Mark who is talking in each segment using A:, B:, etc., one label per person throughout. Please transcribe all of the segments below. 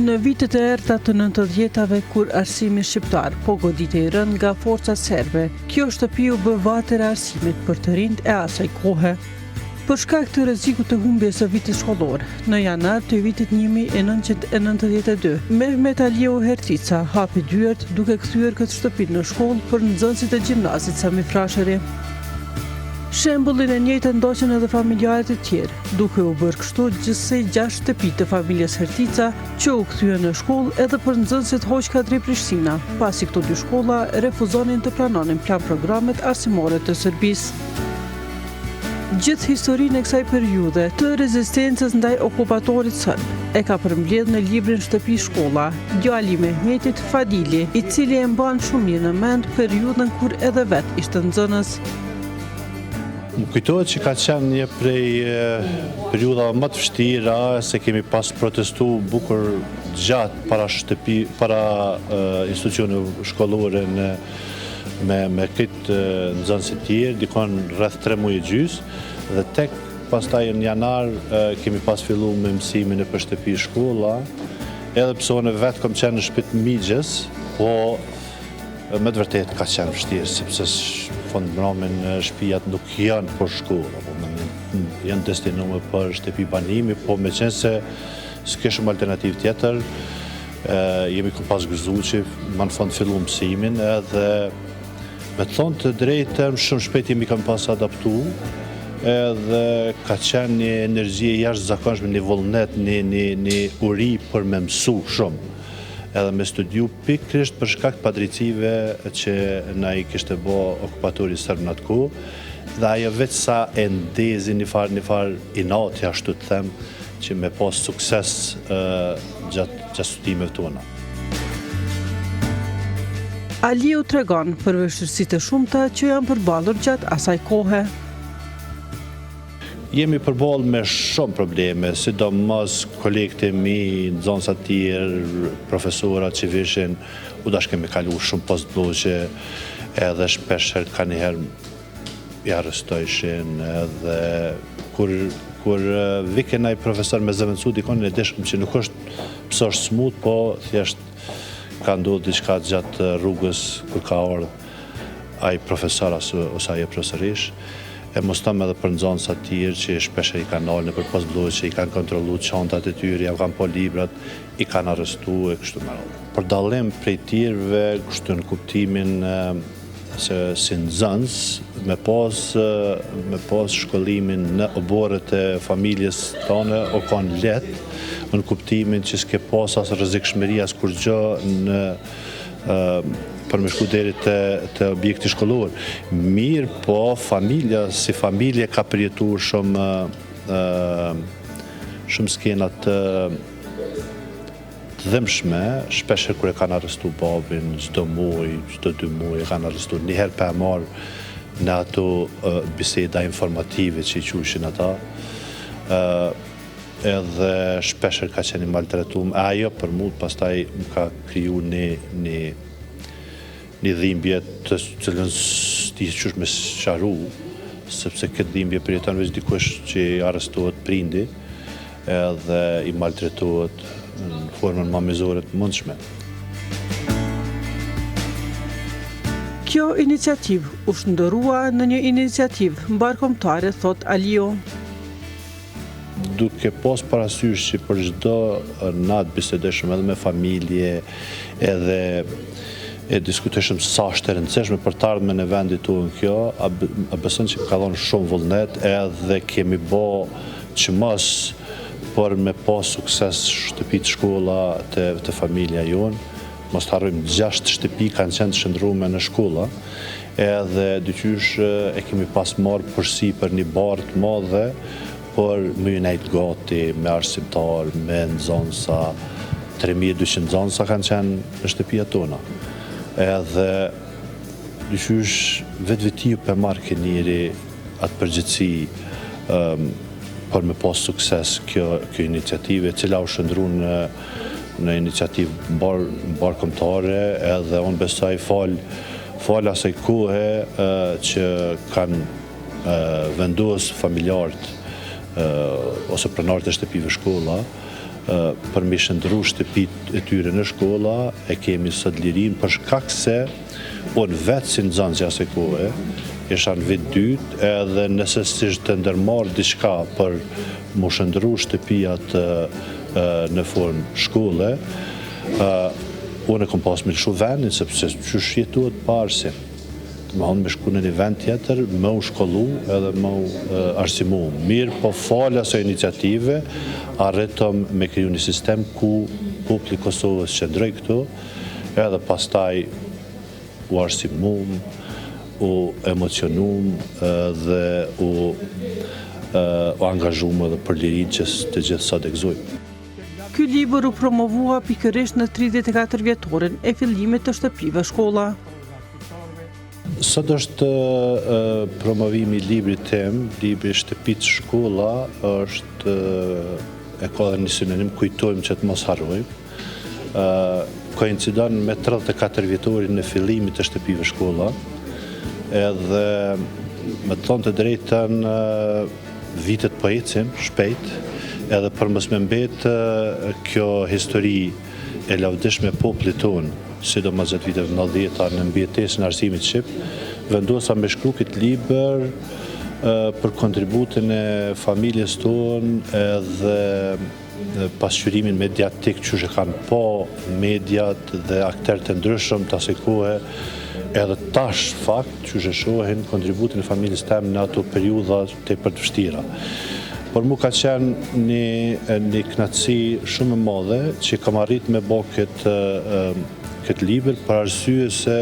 A: Në vitet e errëta të nëntëdhjetave kur arsimi shqiptar po goditej rëndë nga forcat serbe, kjo shtëpi u bë vatër e arsimit për të rinjtë e asaj kohe. Për shkak të rrezikut të humbjes së vitit shkollor, në janar të vitit 1992, Mehmet Aliu Hertica hapi dyert duke kthyer këtë shtëpi në shkollë për nxënësit e gjimnazit Sami Frashëri. Shembullin e njëjtë e ndoqën edhe familjarët e tjerë, duke u bërë kështu gjithsej gjashtë shtëpi të familjes Hertica që u kthyen në shkollë edhe për nxënësit Hoxhë Kadri Prishtina, pasi këto dy shkolla refuzonin të pranonin planprogramet arsimore të Serbisë. Gjithë historinë e kësaj periudhe të rezistencës ndaj okupatorit serb e ka përmbledhë në librin Shtëpi Shkolla, djali i Mehmetit, Fadili, i cili e mban shumë mirë në mend periudhën kur edhe vetë ishte nxënës.
B: Më kujtohet që ka qenë një prej periudhave më të vështira se kemi pas protestu bukur gjatë para shtëpi, para institucioneve shkollore në me me krejt nxënësit tjerë, dikon rreth 3 muaj e gjys dhe tek pastaj në janar kemi pas fillu me mësimin nëpër shtëpi shkolla, edhe pse unë vetë kom qenë në shtëpi të mixhës, po Me të vërtetë ka qenë vështirë, sepse fund mramin shpijat nuk janë për shkollë, apo janë destinume për shtëpi banimi, po me qenë se s'kishim alternativë tjetër, jemi kom pas gëzu që ma në fund fillu mësimin edhe me të thonë të drejtën shumë shpejt jemi kam pas adaptu, edhe ka qenë një energji e jashtëzakonshme, një vullnet, një, një, një uri për me mësu shumë edhe me studiu pikërisht për shkak të padrejtësive që na i kishte bo okupatori serb në atë kohë, dhe ajo veç sa e ndezi një farë një farë inati ashtu të them që me pas sukses gjatë gjatë studimeve tona.
A: Aliu tregon për vështirësitë e shumta që janë përballur gjatë asaj kohe.
B: Jemi përballë me shumë probleme, sidomos kolegët e mi, nxënësat tjerë, profesorat që vishin, u dashke me kalu shumë postblloqe, edhe shpeshherë kanjëherë i arrestojshin, edhe kur, kur vike naj profesor me zëvendësu dikon e dishëm që nuk është pse është smut, po thjesht ka ndodhë diçka gjatë rrugës kur ka ardhë ai profesor ose ajo profesoreshë, e mos them edhe për nxënësa të tjerë që shpeshherë i kanë nalë nëpër postblloqe, i kanë kontrollu çantat e tyre, jau kanë pa librat, i kanë arrestu e kështu me radhë. Për dallim prej tjerëve, kështu në kuptimin se si nxënës, me pas, me pas shkollimin në oborret e familjes tane, o kanë lehtë, në kuptimin që s'ke pas as rrezikshmëri, as kurgjo në për me shku deri te, te objekti shkollor. Mirëpo, familja, si familje ka përjetu shumë, shumë skena të, të dhimshme, shpeshherë kur e kanë arrestu babin, çdo muj, çdo dy muj e kanë arrestu, një herë pe marrë në ato biseda informative që i qujshin ata, edhe shpeshherë ka qenë i maltretum, e ajo për mu pastaj më ka kriju një, një, një dhimbje të cilën s'di qysh me sqaru, sepse këtë dhimbje përjeton veç dikush që i arrestohet prindi edhe i maltretohet në formën ma mizore të mundshme.
A: Kjo iniciativë u shndërrua në një iniciativë mbarëkombëtare, thotë Aliu.
B: Duke pas parasysh që për çdo natë bisedojshëm edhe me familje, edhe e diskutojshëm sa është e rëndësishme për të ardhmen e vendit tonë kjo, a beson që ka dhënë shumë vullnet edhe kemi bo çmos për me pas sukses shtëpitë shkolla te, te familja jonë. Mos të harrojmë, gjashtë shtëpi kanë qenë të shndërrume në shkolla, edhe diqysh e kemi pas marrë përsipër një barrë të madhe për me ju nejtë gati me arsimtar, me nxënësa, 3200 nxënësa kanë qenë në shtëpia tona. Edhe diqysh vetvetiu pe marrke njeri atë përgjegjësi për me pas sukses kjo, kjo iniciativë, e cila u shndërru në, në iniciativë mbar, mbarëkombëtare, edhe unë besoj falë fal asaj kohe që kanë vendos familjarët ose pronarët e shtëpive shkolla. për me i shndërru shtëpitë e tyre në shkolla, e kemi sot lirinë për shkak se unë vetë si nxënës i asaj kohe, isha në vit dytë edhe nëse s'ishte ndërmarrë diçka për m'u shndërru shtëpiat në formë shkolle, unë e kom pas me lëshu vendin, sepse qysh jetohet pa arsim. Domethonë me shku në një vend tjetër, me u shkollu edhe me u arsimu. Mirëpo falë asaj iniciative, arritëm me kriju një sistem ku populli i Kosovës qëndroi këtu, edhe pastaj u arsimum, u emocionum dhe u u angazhum edhe për lirinë që të gjithë sot e gëzojmë.
A: Ky libër u promovua pikërisht në 34 vjetorin e fillimit të shtëpive shkolla.
B: Sot është promovimi i librit tim, libri Shtëpitë shkolla është e ka dhe një sinonim kujtojmë që të mos harrojmë. Koincidon me 34 vjetorin e fillimit të shtëpive shkolla. Edhe me të thonë të drejtën vitet po ecin shpejt, edhe për mos me mbet kjo histori e lavdishme e popullit tonë, sidomos gjatë viteve 90-ta në mbijetesën e arsimit shqip, vendosa me shkru këtë libër për kontributin e familjes tonë edhe pasqyrimin mediatik qysh e kanë pa mediat dhe akterët e ndryshëm të asaj kohe edhe tash fakt qysh e shohin kontributin e familjes tem në ato periudha tepër të vështira. Por mu ka qenë një, një knaqësi shumë e madhe që kam arrit me bo këtë, këtë libër për arsye se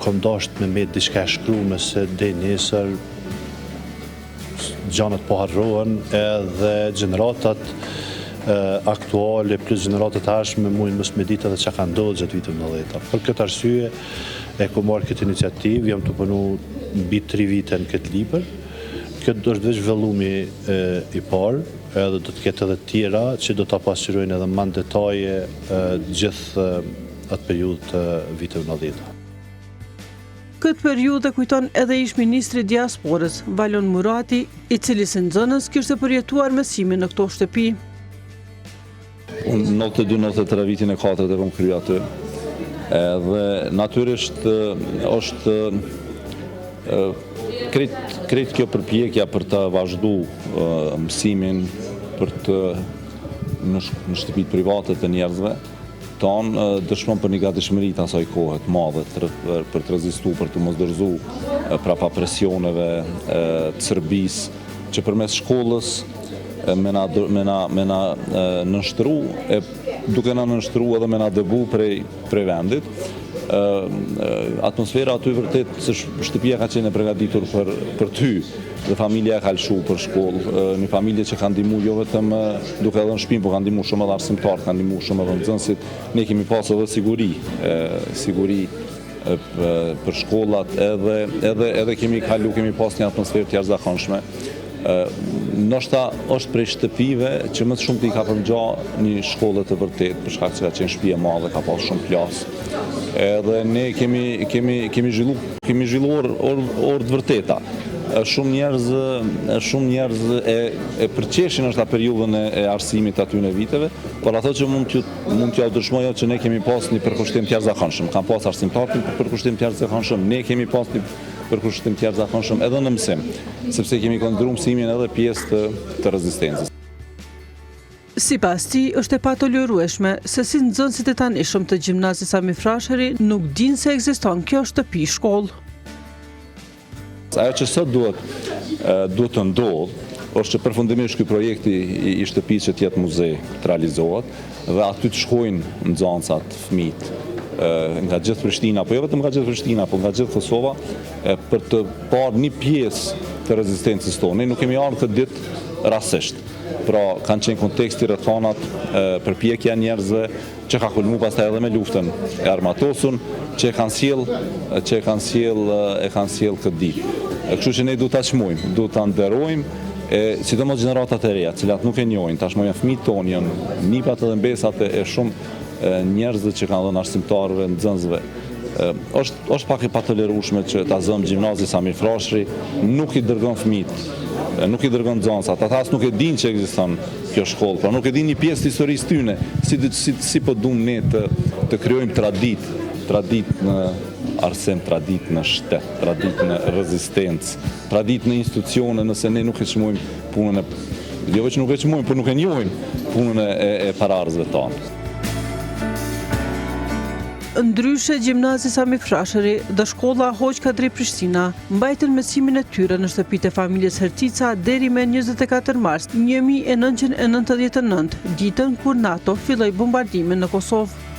B: kom dasht me met diçka e shkrume se deri nesër gjanat po harrohen edhe gjeneratat aktuale plus gjeneratat e ardhshme mujnë mos me ditë edhe çka ka ndodhur gjatë viteve 90-ta. Për këtë arsye e kom marrë këtë iniciativë, jam tu punu mbi 3 vite në këtë libër. Kjo është veç vëllumi i parë, edhe do të ketë edhe tjera që do ta pasqyrojnë edhe më në detaje gjithë atë periudhë të viteve 90-ta.
A: Këtë periudhë e kujton edhe ish-ministri i Diasporës, Valon Murati, i cili si nxënës kishte përjetuar mësimin në këto
C: shtëpi. Unë 92-93 vitin e katërt e kom kry aty. Edhe natyrisht është krejt, krejt kjo përpjekja për të vazhdu mësimin, për të në, në shtëpitë private të njerëzve, Tanë dëshmon për një gatishmëri të asaj kohe të madhe për të rezistu, për të mos dorëzu prapa presioneve të Serbisë, që përmes shkollës me na, me na, me na nënshtru, e duke na nënshtru edhe me na dëbu prej, prej vendit. Atmosfera aty vërtet se shtëpia ka qenë e pregaditur për, për ty dhe familja e ka lëshu për shkollë, një familje që ka ndihmu jo vetëm duke dhënë shpinë, po ka ndihmu shumë edhe arsimtarët, ka ndihmu shumë edhe nxënësit. Ne kemi pas edhe siguri, siguri për shkollat, edhe edhe edhe kemi kalu, kemi pas një atmosferë të jashtëzakonshme. Ndoshta është prej shtëpive që më të shumti i ka përngja një shkolle të vërtetë, për shkak se ka qenë shtëpi e madhe, ka pas shumë klasë. Edhe ne kemi kemi kemi zhvillu kemi zhvillu orë orë orë të vërteta. Shumë njerëz shumë njerëz e e përqeshin ndoshta periudhën e, e arsimit të atyne viteve, por ato që mund t'ju mund t'jua dëshmoj që ne kemi pas një përkushtim të jashtëzakonshëm. Kanë pas arsimtarët një përkushtim të jashtëzakonshëm, ne kemi pas një përkushtim të jashtëzakonshëm edhe në mësim, sepse kemi konsideruar mësimin edhe pjesë të, të rezistencës.
A: Sipas tij, është e patolerueshme se si nxënësit e tanishëm të gjimnazit Sami Frashëri nuk dinë se ekziston kjo shtëpi shkollë.
C: Ajo që sot duhet duhet të ndodhë është që përfundimisht ky projekt i, i shtëpisë që të jetë muze të realizohet dhe aty të shkojnë nxënësat, fëmijët nga gjithë Prishtina, po jo vetëm nga gjithë Prishtina, po nga gjithë Kosova, për të parë një pjesë të rezistencës tonë. Ne nuk kemi ardhur këtë ditë rastësisht. Pra, kanë qenë konteksti, rrethanat, përpjekja e njerëzve, që ka kulmu pastaj edhe me luftën e armatosun, që e kanë sjell, që e kanë sjell, e kanë sjell këtë ditë. Kështu që ne duhet ta çmojmë, duhet ta nderojmë, e sidomos gjeneratat e reja, të cilat nuk e njohin, tashmë janë fëmijët tonë, janë nipat edhe mbesat e shumë njerëzve që kanë dhënë arsimtarëve, nxënësve. Është është pak e patolerueshme që ta zëmë gjimnazi Sami Frashëri nuk i dërgon fëmijët, nuk i dërgon nxënësat, ata as nuk e dinë që ekziston kjo shkollë, pra nuk e dinë një pjesë të historisë tyne, si si si po duam ne të të krijojmë traditë, traditë në arsim, traditë në shtet, traditë në rezistencë, traditë në institucione, nëse ne nuk e çmojmë punën e jo veç nuk e çmojmë, por nuk e njohim punën e, e, e paraardhësve tanë.
A: Ndryshe, Gjimnazi Sami Frashëri dhe shkolla Hoxhë Kadri Prishtina mbajtën mësimin e tyre në shtëpitë e familjes Hertica deri me 24 mars 1999, ditën kur NATO filloi bombardimin në Kosovë.